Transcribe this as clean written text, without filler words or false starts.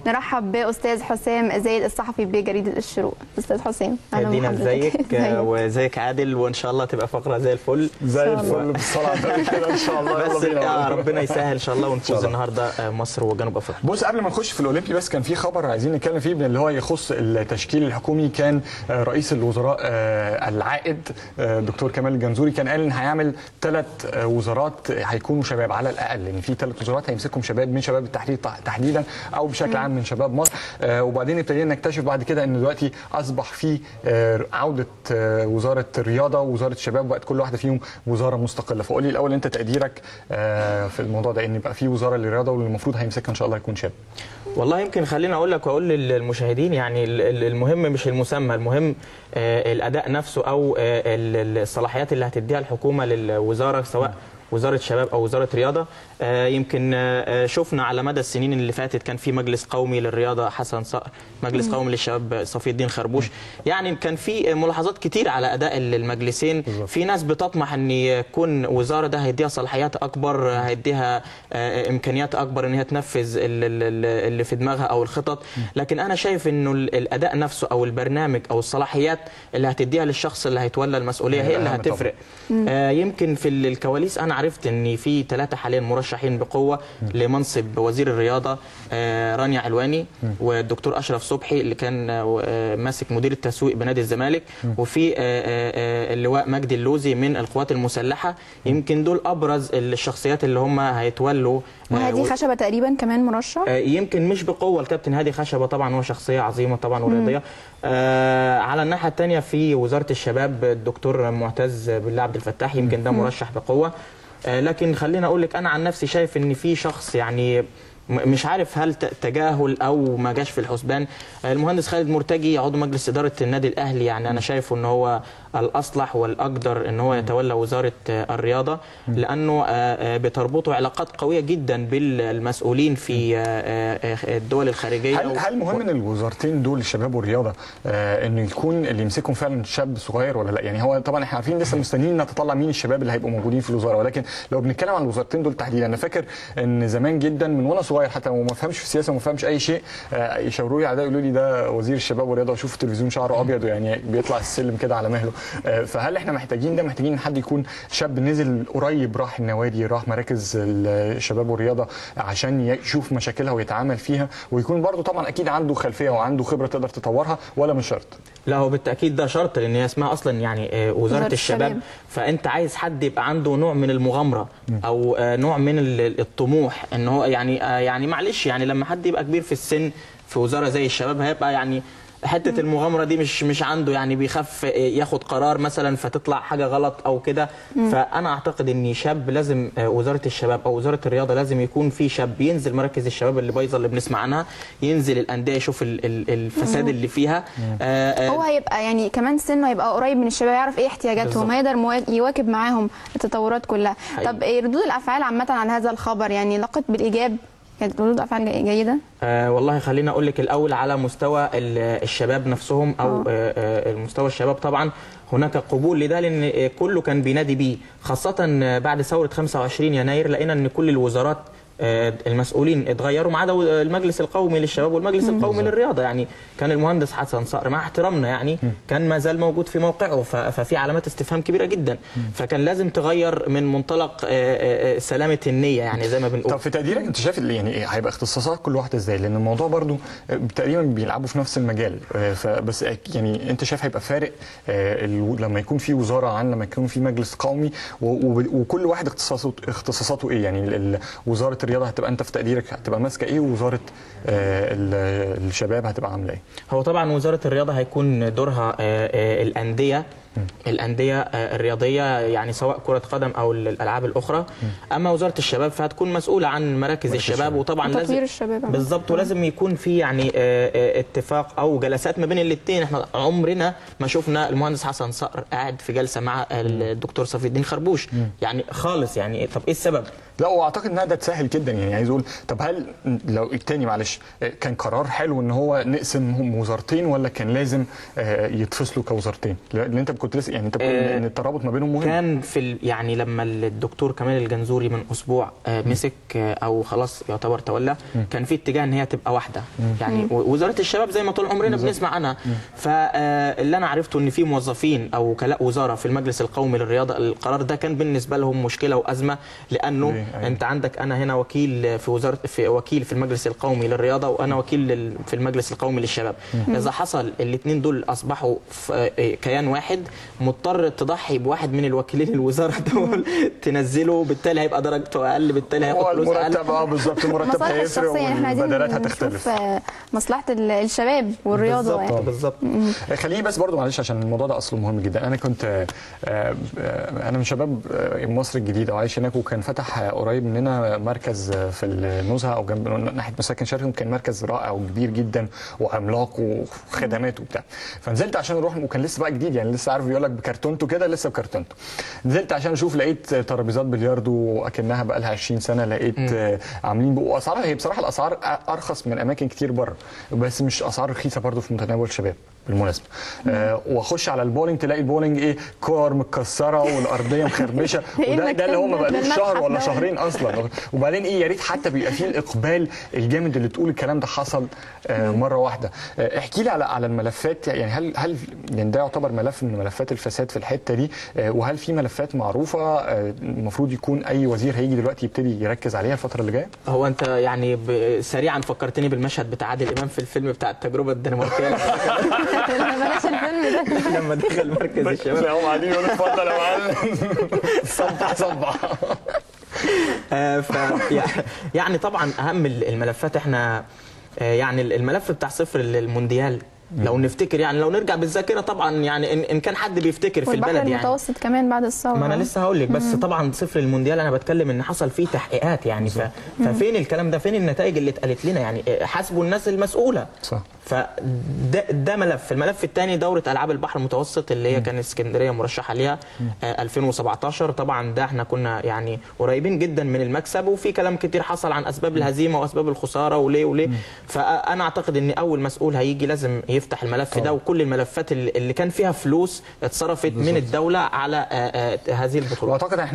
نرحب باستاذ حسام زايد الصحفي بجريدة الشروق. استاذ حسام، اهلا. دينا ازيك؟ وازيك عادل، وان شاء الله تبقى فقره زي الفل. زي الفل بالصلاة على النبي كده ان شاء الله. بس ربنا يسهل ان شاء الله ونفوز النهارده مصر وجنوب افريقيا. بص، قبل ما نخش في الاولمبي بس كان في خبر عايزين نتكلم فيه اللي هو يخص التشكيل الحكومي. كان رئيس الوزراء العائد دكتور كمال الجنزوري كان قال ان هيعمل 3 وزارات هيكونوا شباب على الاقل، ان في 3 وزارات هيمسكهم شباب من شباب التحرير تحديدا او بشكل عام من شباب مصر. وبعدين ابتدينا نكتشف بعد كده ان دلوقتي اصبح في عوده وزارة الرياضة ووزارة الشباب، وقت كل واحدة فيهم وزارة مستقلة. فقول لي الاول انت تقديرك في الموضوع ده، ان يبقى في وزارة للرياضة واللي المفروض هيمسكها ان شاء الله يكون شاب. والله يمكن خليني اقول لك واقول للمشاهدين، يعني المهم مش المسمى، المهم الاداء نفسه او الصلاحيات اللي هتديها الحكومة للوزارة، سواء وزارة شباب او وزارة رياضة. يمكن شفنا على مدى السنين اللي فاتت كان في مجلس قومي للرياضة حسن صقر، مجلس قومي للشباب صفي الدين خربوش، يعني كان في ملاحظات كتير على اداء المجلسين. في ناس بتطمح ان يكون وزارة ده هيديها صلاحيات اكبر، هيديها امكانيات اكبر ان هي تنفذ اللي في دماغها او الخطط، لكن انا شايف انه الاداء نفسه او البرنامج او الصلاحيات اللي هتديها للشخص اللي هيتولى المسؤولية هي اللي هتفرق. يمكن في الكواليس انا عرفت ان في 3 حاليا مرشحين بقوة لمنصب وزير الرياضة، رانيا علواني والدكتور اشرف صبحي اللي كان ماسك مدير التسويق بنادي الزمالك، وفي اللواء مجدي اللوزي من القوات المسلحة. يمكن دول ابرز الشخصيات اللي هم هيتولوا. وهادي خشبه تقريبا كمان مرشح، يمكن مش بقوة الكابتن هادي خشبه، طبعا هو شخصية عظيمة طبعا ورياضيه. على الناحية الثانية في وزارة الشباب الدكتور معتز بالله عبد الفتاح، يمكن ده مرشح بقوة. لكن خلينا اقول لك انا عن نفسي شايف ان في شخص يعني مش عارف هل تجاهل او ما جاش في الحسبان، المهندس خالد مرتجي عضو مجلس ادارة النادي الاهلي. يعني انا شايفه ان هو الاصلح والاقدر ان هو يتولى وزارة الرياضة، لانه بتربطه علاقات قوية جدا بالمسؤولين في الدول الخارجية. هل مهم ان الوزارتين دول الشباب والرياضة انه يكون اللي يمسكهم فعلا شاب صغير ولا لا؟ يعني هو طبعا احنا عارفين لسه مستنيين نتطلع مين الشباب اللي هيبقوا موجودين في الوزارة، ولكن لو بنتكلم عن الوزارتين دول تحديدا، انا فاكر ان زمان جدا من وانا صغير حتى وما افهمش في السياسة وما افهمش اي شيء، يشاوروا لي على ده يقولوا لي ده وزير الشباب والرياضة، واشوف التلفزيون شعره ابيض ويعني بيطلع السلم كده على مهله. فهل احنا محتاجين ده؟ محتاجين حد يكون شاب نزل قريب، راح النوادي، راح مراكز الشباب والرياضة عشان يشوف مشاكلها ويتعامل فيها، ويكون برضو طبعا اكيد عنده خلفية وعنده خبره تقدر تطورها، ولا مش شرط؟ لا هو بالتاكيد ده شرط، لان هي اسمها اصلا يعني وزارة الشباب، فانت عايز حد يبقى عنده نوع من المغامرة او نوع من الطموح، ان هو يعني معلش، يعني لما حد يبقى كبير في السن في وزارة زي الشباب هيبقى يعني حتة المغامرة دي مش عنده، يعني بيخاف ياخد قرار مثلا فتطلع حاجة غلط او كده. فانا اعتقد ان شاب لازم وزارة الشباب او وزارة الرياضة لازم يكون في شاب ينزل مراكز الشباب اللي بايظة اللي بنسمع عنها، ينزل الاندية يشوف الفساد اللي فيها. هو هيبقى يعني كمان سنة هيبقى قريب من الشباب، يعرف ايه احتياجاتهم، هيقدر يواكب معاهم التطورات كلها. طب ردود الافعال عامة على هذا الخبر يعني لقت بالايجاب؟ كانت ردود افعال جيدة؟ والله خلينا اقول لك الاول على مستوى الشباب نفسهم او مستوى الشباب طبعا هناك قبول لده، لان كله كان بينادي بيه، خاصة بعد ثورة 25 يناير لقينا ان كل الوزارات المسؤولين اتغيروا ما عدا المجلس القومي للشباب والمجلس القومي للرياضة. يعني كان المهندس حسن صقر مع احترامنا يعني كان ما زال موجود في موقعه، ففي علامات استفهام كبيرة جدا، فكان لازم تغير من منطلق سلامه النية يعني زي ما بنقول. طب في تقديرك انت شايف يعني هيبقى اختصاصات كل واحدة ازاي؟ لان الموضوع برضو تقريبا بيلعبوا في نفس المجال، فبس يعني انت شايف هيبقى فارق لما يكون في وزارة عن لما يكون في مجلس قومي، وكل واحد اختصاصاته ايه؟ يعني وزارة الرياضة هتبقى انت في تقديرك هتبقى ماسكه ايه، ووزارة الشباب هتبقى عامله ايه؟ هو طبعا وزارة الرياضة هيكون دورها الاندية الرياضية، يعني سواء كره قدم او الالعاب الاخرى. اما وزارة الشباب فهتكون مسؤولة عن مراكز الشباب، وطبعا لازم تطوير الشباب بالظبط، ولازم يكون في يعني اتفاق او جلسات ما بين الاثنين. احنا عمرنا ما شفنا المهندس حسن صقر قاعد في جلسه مع الدكتور صفي الدين خربوش يعني خالص، يعني طب ايه السبب؟ لا، واعتقد انها ده تسهل جدا. يعني عايز اقول، طب هل لو التاني معلش كان قرار حلو ان هو نقسمهم وزارتين، ولا كان لازم يتفصلوا كوزارتين؟ لان انت كنت لسه يعني انت بتقول ان الترابط ما بينهم مهم. كان في يعني لما الدكتور كمال الجنزوري من اسبوع مسك او خلاص يعتبر تولى، كان في اتجاه ان هي تبقى واحدة. يعني وزارة الشباب زي ما طول عمرنا بنسمع عنها. فاللي انا عرفته ان في موظفين او وكلاء وزارة في المجلس القومي للرياضة، القرار ده كان بالنسبة لهم مشكلة وازمة، لانه انت عندك انا هنا وكيل في وزارة، في وكيل في المجلس القومي للرياضة، وانا وكيل في المجلس القومي للشباب. اذا حصل الاثنين دول اصبحوا في كيان واحد، مضطر تضحي بواحد من الوكيلين الوزارة دول تنزله، بالتالي هيبقى درجته اقل، بالتالي هياخد فلوس اقل. المرتب بالظبط، المرتب هيفرق والبدلات هتختلف. مصلحة الشباب والرياضة بالظبط. يعني بالظبط. خليني بس برضو معلش عشان الموضوع ده اصله مهم جدا. انا كنت انا من شباب مصر الجديدة وعايش هناك، وكان فتح قريب مننا مركز في النزهه او جنب ناحية مساكن شرقي، كان مركز رائع وكبير جدا وعملاق وخدمات وبتاع. فنزلت عشان اروح، وكان لسه بقى جديد يعني لسه عارف بيقول لك بكرتونته كده، لسه بكرتونته. نزلت عشان اشوف، لقيت ترابيزات بلياردو اكنها بقى لها 20 سنة، لقيت عاملين واسعارها هي بصراحة الاسعار ارخص من اماكن كتير بره، بس مش اسعار رخيصة برضو في متناول الشباب بالمناسبة. واخش على البولينج تلاقي البولينج ايه، كور متكسره والارضيه مخربشه، وده ده اللي هو ما بقالوش شهر ولا شهرين اصلا. وبعدين ايه، يا ريت حتى بيبقى فيه الاقبال الجامد اللي تقول الكلام ده حصل مرة واحدة. احكي لي على الملفات، يعني هل يعني ده يعتبر ملف من ملفات الفساد في الحتة دي؟ وهل في ملفات معروفة المفروض يكون اي وزير هيجي دلوقتي يبتدي يركز عليها الفترة اللي جاية؟ هو انت يعني سريعا فكرتني بالمشهد بتاع عادل امام في الفيلم بتاع التجربة الدنماركيه. بلاش الفيلم ده. لما دخل مركز الشباب هم قاعدين يقولوا اتفضل يا معلم، صبح صبح. يعني طبعا اهم الملفات احنا يعني الملف بتاع صفر المونديال لو نفتكر، يعني لو نرجع بالذاكرة طبعا، يعني ان كان حد بيفتكر في البلد، يعني المتوسط كمان بعد الثورة. ما انا لسه هقول لك. بس طبعا صفر المونديال انا بتكلم ان حصل فيه تحقيقات يعني، ففين الكلام ده؟ فين النتائج اللي اتقالت لنا؟ يعني حاسبوا الناس المسؤولة. صح. فده ملف. الملف الثاني دوره العاب البحر المتوسط اللي هي كان اسكندرية مرشحة ليها 2017. طبعا ده احنا كنا يعني قريبين جدا من المكسب، وفي كلام كتير حصل عن اسباب الهزيمة واسباب الخسارة وليه وليه. فانا اعتقد ان اول مسؤول هيجي لازم يفتح الملف ده، وكل الملفات اللي كان فيها فلوس اتصرفت من الدولة على هذه البطولات. واعتقد احنا